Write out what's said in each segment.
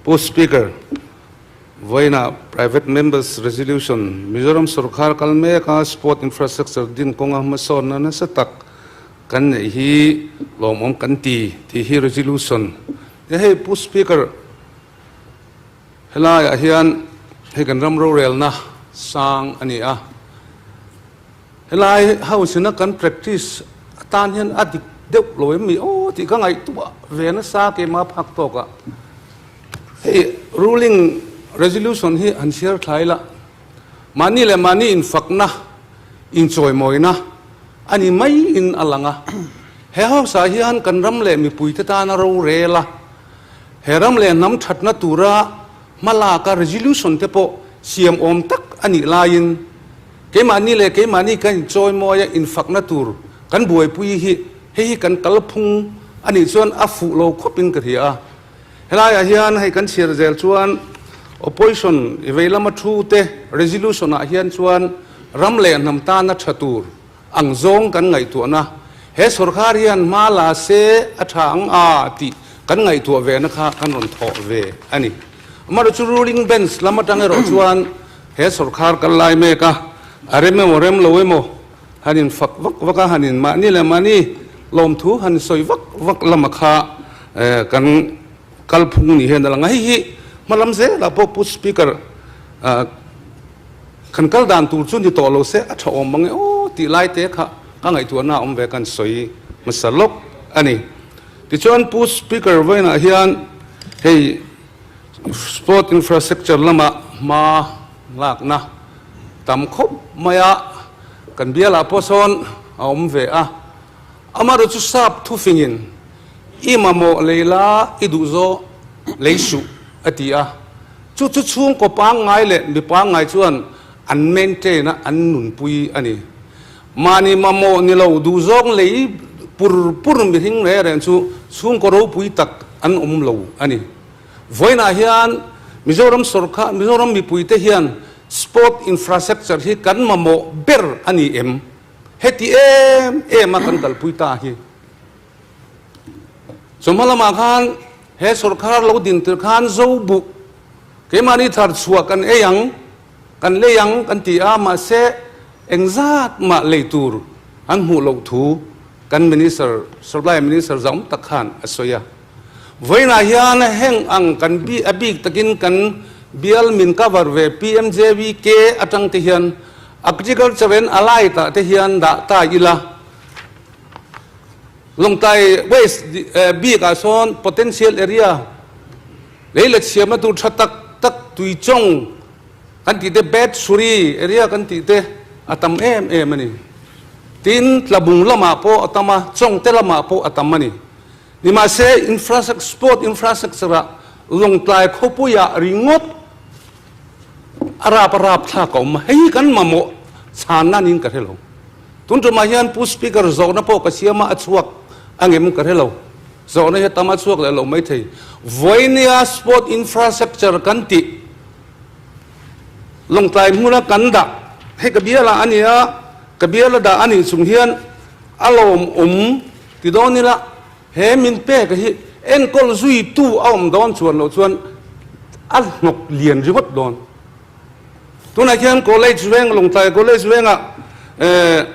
Pu Speaker, vawiinah Private Members Resolution, Mizoram sorkar kal meka Sport Infrastructure din kawnga hmasawnna nasa tak kan neih hi lawmawm kan ti tih hi Resolution. Nia hei Pu Speaker, helaiah hian hei kan ram rorelna sang a ni a. Helai house ina kan practice atan hian a dik deuh lo em mi aw tih ka ngaihtuah ve nasa keimah phak tawk ah. Hei ruling resolution hi han share thlai la, mahni leh mahni infakna, inchawimawina a ni mai in a lang a. He house ah hian kan ram leh mipuite tana rorel a, he ram leh hnam thatna tura hmalak a resolution te pawh siam awm tak a nih laiin, Keimahni leh keimahni kan inchawi mawi a, infakna tur kan buaipui hi hei hi kan kalphung a nih chuan a fuh lo khawpin ka hria a. Helaiah hian hei kan chhiar zel chuan Opposition i vei lama thu te resolution ah hian chuan ram leh hnam tana tha tur ang zawng kan ngaihtuahna he sawrkar hian hma la se a tha ang a tih kan ngaihtuah ve na kha kan rawn thawh ve a ni. Amaherawhchu ruling bench lam atang erawh chuan He sawrkhar kal lai mek a, a rem emaw rem lo emaw han in fak vak vak a, han in mahni leh mahni lawmthu han sawi vak vak lama kha kan kalphung ni hian a lang a. Hei hi hmalam zelah pawh Pu Speaker kan kal dan tur chu ni tawh lo se a tha awm mang e aw tih lai te kha ka ngaihtuahna a awm ve kan sawi hmasa lawk a ni. Tichuan Pu Speaker vawiinah hian hei Sport infrastructure lamah hma lakna tam khawp mai a, kan bialah pawh sawn a awm ve a. Amaherawhchu chu sap thufingin i mamawh lei la i duh zawh lei suh a ti a, chu chu chhungkaw pangngai leh mi pangngai chuan an maintain a, an nunpui a ni. Mahni mamawh ni lo duh zawng lei pur pur mihring reng reng chu chhungkaw ropui tak an awm lo a ni. Vawiinah hian Mizoram sawrkar, Mizoram mipuite hian sport infrastructure hi kan mamawh ber a ni em? Heti em em a kan kalpui ta hi. Chawhma lamah khan he sawrkar lo din tir khan Zobuh keimahni thar chhuah kan ei ang, kan lei ang kan ti a, mahse engzat mah lei tur an hmuh loh thu kan Minister, Supply Minister zaum tak khan a sawi a. Vawiinah hian heng ang kan bi a bik takin kan bial min cover ve PMJVK atang te hian Agriculture and Allied ah te hian dah ta ila Lawngtlai West bik ah sawn potential area lei let siamna tur tha tak tak Tuichawng kan tih te Bed Suri area kan tih te a tam em em a ni. Tin Tlabung lamah pawh a tam a, Chawngte lamah pawh a tam a ni. Nimahse, infrastructure, sport infrastructure ah Lawngtlai khawpuiah ringawt a rap a rap thlak a awm a, hei hi kan mamawh chhanna niin ka hre lo. Tun tumah hian Pu Speaker zawhna pawh ka siam a, a chhuak angem ka hre lo. Zawhna hi a tam a chhuak leh lo maithei. Vawinia sport infrastructure kan tih Lawngtlai hmuna kan dah, hei ka bialah a ni a, ka biala dah a nih chung hian a lawmawm Ti dawn ila, he min pek hi enkawl zuitu a awm dawn chuan loh chuan a hnawk lian ringawt dawn. Tunah khian College veng, Lawngtlai College vengah eh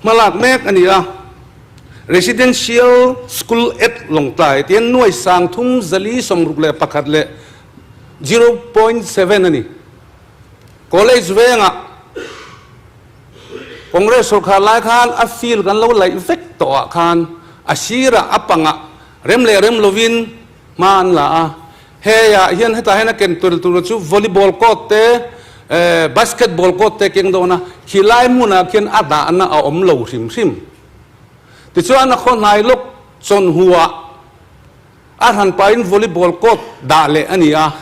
hmalak mek a ni a, Residential School at Lawngtlai tihian nuai sang thum zali 61 leh 0.7 a ni. College vengah Congress sorkar lai khan a field kan lo laih vek tawh ah khan a sirah a pangah rem leh rem lovin hma an la a, hei ah hian hetah hian a ken tel tur chu volleyball court te basketball court te keng dawn a, khi lai hmunah khian a dahna a awm lo hrim hrim. Tichuan a khaw hnai lawk chawnhuah a hran pahin volleyball court dah leh a ni a,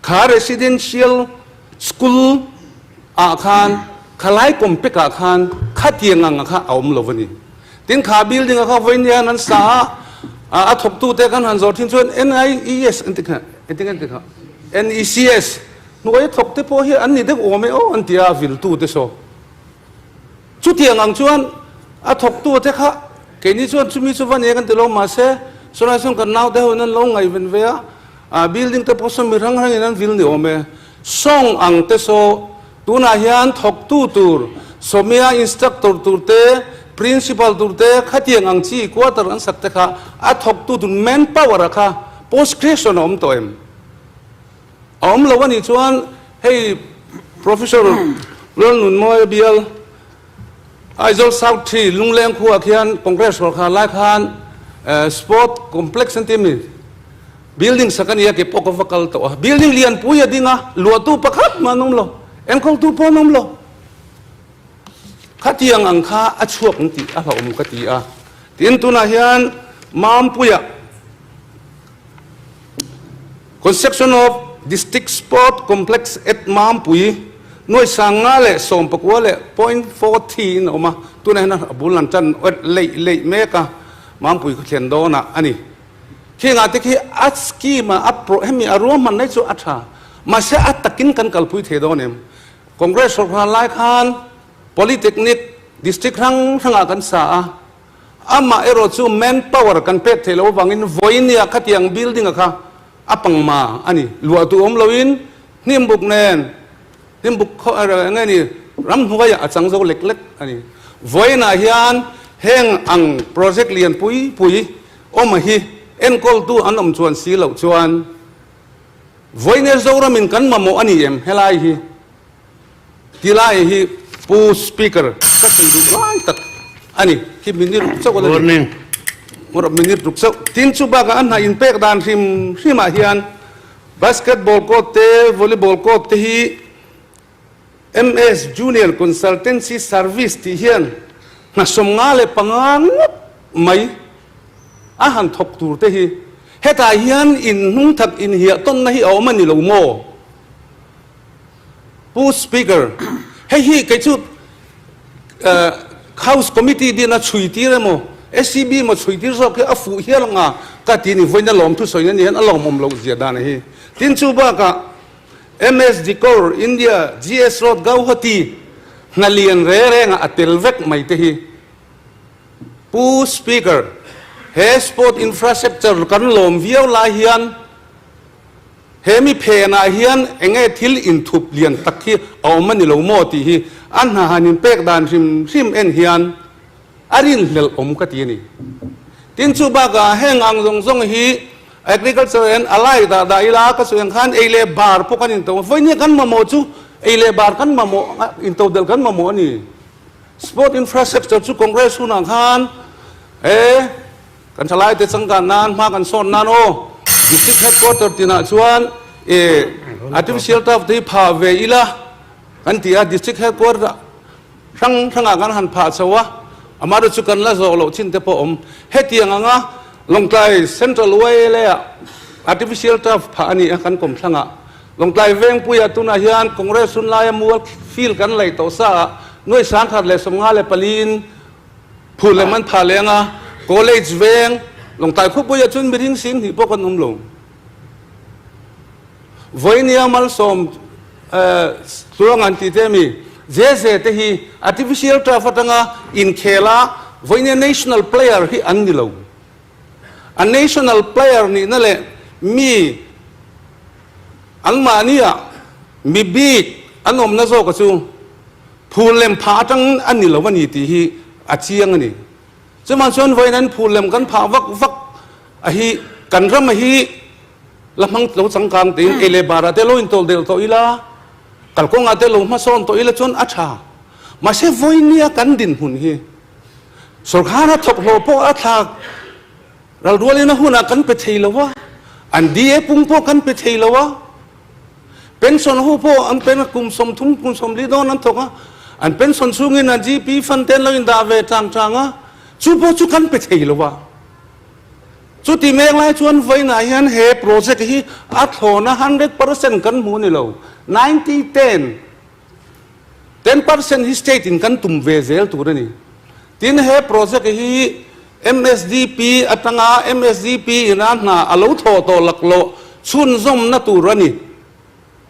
kha residential school ah khan khalai complex ah khan khatiang ang kha a awm lo a ni. Tin kha building a kha vawiin hian an sa a, a thawktute kan han zawh thin chuan NIES an ti kha, engtin an ti kha, NECS hnuai a thawk te pawh hi an ni deuh awm e aw an ti a viltute saw. Chutiang ang chuan a thawktute kha keini chuan chumi chu va nia kan ti lo mahse. Sawlai sawn kan naute ho in an lo ngaihven ve a, ah building te pawh sawn mi hrang hrang in an vil ni awm e. Sawng ang te saw tunah hian thawktu tur, sawmia instructor tur te, principal tur te khatiang ang chi quarter an sak te kha a thawktu tur manpower a kha post creation a awm tawh em? A awm lo a nih chuan hei Professor Lalnunmawia bial Aizawl South Tree Lungleng khuaah khian Congress sawrkar lai khan Sport Complex an ti ami building sak a ni a, ke pawh ka va kal tawh a. Building lianpui a ding a, luahtu pakhat mah an awm lo, enkawltu pawh an awm lo. Khatiang ang kha a chhuak ang tih a hlauhawm ka ti a. Tin, tunah hian Mampuia Construction of District Sport Complex at Mampui, nuai 1019 leh 0.43 in a awm a, tunah hian a bul an tan leih leih mek a, Mampui khaw thlen dawnah a ni. Khingah te khi a scheme a a pro hemi a ruahman mai chu a tha, mahse a takin kan kalpui thei dawn em? Congress sawrkar lai khan Polytechnic District hrang hrangah kan sa a, Amah erawh chu man power kan pek theih loh avangin vawinia khatiang building a kha a pangma a ni. Luah duh awm loin hnimbuk nen hnimbuk khaw eng nge ni ramhnuaiah a chang zo lek lek a ni. Vawiinah hian heng ang project lian pui pui awm hi enkawltu an awm chuan si loh chuan vawinia Zoramin kan mamawh a ni em helai hi? Tilai hi Pu Speaker ka sawi duh lai tak a ni. Khi minute ruk chauh a la ni. Warning. Minute ruk chauh. Tin chu bakah a hna inpek dan hrim hrimah hian basketball court te, volleyball court te hi MS Junior Consultancy Service tih hian hna 55 ngawt mai a han thawk tur te hi hetah hian inhnungthak inhiah tawnna hi a awm a ni lo maw? Pu Speaker, hei hi kei chu House Committee din a chhui tir emaw, SCB emaw chhui tir zawk hi a fuh hial anga ka ti ni, vawiin a lawm thusawi na ni hian a lawmawm loh zia dan hi. Tin chu bakah MS Decor India GS Road Gauhati hna lian re renga a tel vek mai te hi Pu Speaker, he sport infrastructure kan lawm viau lai hian He mi phenah hian eng nge thil inthup lian tak hi a awm a ni lo maw tih hi a hna han inpek dan hrim hrim en hian a rinhlelh awm ka ti a ni. Tin chu bakah heng ang zawng zawng hi Agriculture and Allied ah dah ila ka sawi ang khan ei leh bar pawh kan into a, vawinia kan mamawh chu ei leh bar kan mamawh into delh kan mamawh a ni. Sport infrastructure chu Congress hunah khan e. Kan thalaite changkan nan hma kan sawn nan aw District Headquarter tinah chuan e artificial turf te hi phah ve ila kan ti a, District Headquarter hrang hrangah kan han phah chho a, amaherawhchu chu kan la zawh loh chin te pawh a awm. Hetiang anga Lawngtlai Central YLA ah artificial turf phah a ni a kan kawmthlangah. Lawngtlai Vengpuiah tunah hian Congress hun laia mual field kan laih tawh sa ah nuai 1054 in Phul lem an phah leng a, college veng, Lawngtlai khawpuiah chuan mihring 2000 pawh kan awm lo. Vawinia malsawm tluang an tih te ami, Jeze te hi artificial turf atanga inkhel a, vawinia national player hi an ni lo. A national player nihna leh mi anmahnia mi bik an awmna zawka chu, Phul lem phah atang a ni lo a ni tih hi a chiang a ni. Chumah chuan vawiin an phul lem kan phah vak vak a hi kan ram a hi la hmang lo changkang tiin ei leh barah te lo intawl delh tawh ila, kalkawngah te lo hmasawn tawh ila chuan a tha. Mahse vawinia kan dinhmun hi sawrkhara thawk hlawh pawh a thlak ral rualin a hunah kan pe thei lo a, an DA pung pawh kan pe thei lo a. Pension ho pawh an pen a, kum 30 kum 40 dawn an thawk a, an pension chhungin an GP fund te an lo indah ve tang tang a, chu pawh chu kan pe thei lo a. Chuti mek lai chuan vawiinah hian he project hi a thlawna 100% kan hmu a ni lo, 90 ten, 10% hi state in kan tum ve zel tur a ni. Tin he project hi MSDP atanga MSDP ina hna a lo thawh tawh laklawh chhunzawmna tur a ni.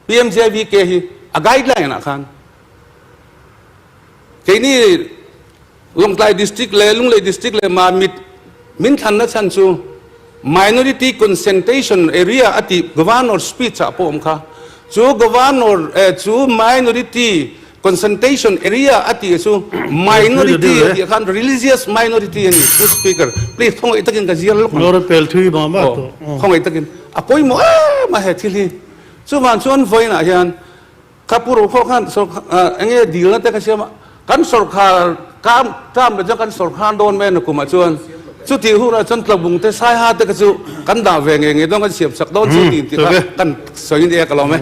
PMJVK hi a guideline ah khan keini Lawngtlai District leh Lunglei District leh Mamit min thlanna chhan chu. Minority Concentration Area a tih Governor speech ah pawh awm kha. Chu Governor eh chu Minority Concentration Area a tih chu Minority a tih khan Religious Minority a ni. Pu Speaker, please khawngaih takin ka zial lawk ang. Lawr pel thui mah mah tawh. Aw, khawngaih takin. A pawimawh em a he thil hi. Chuvang chuan vawiinah hian Ka pu Rukhawk khan eng nge dilna te ka siam a, kan sawrkhar kam term leh chuan kan sawrkhar dawn mai a nakumah chuan chutih hunah chuan tlabung te saiha te kha chu kan dah ve ngei ngei dawn kan siam sak dawn chu tih tih kha kan sawi in e ka lawm e.